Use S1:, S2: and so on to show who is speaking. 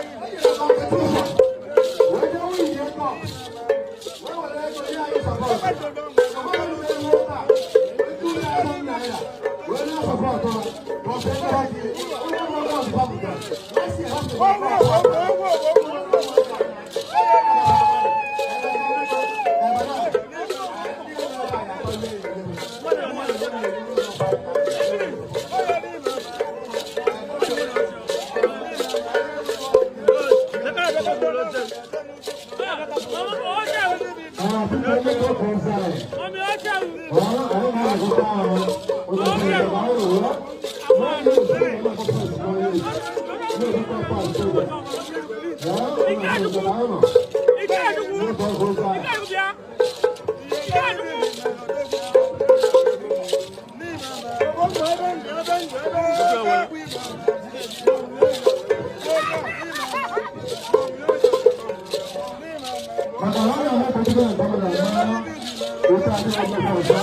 S1: Competition wee jee win cup, wee were ego nye anyị support. Ọbụrụ na ewu ebe a, wee tụrụ ya ₦1 wee na support ha, ma ọ bụ ego ha ji onye nwe ọgọ ha pụtara. Last year, ha pụtara. Maka na ọ na-eme ka ndị na-eme na otu adịghị ọzọ.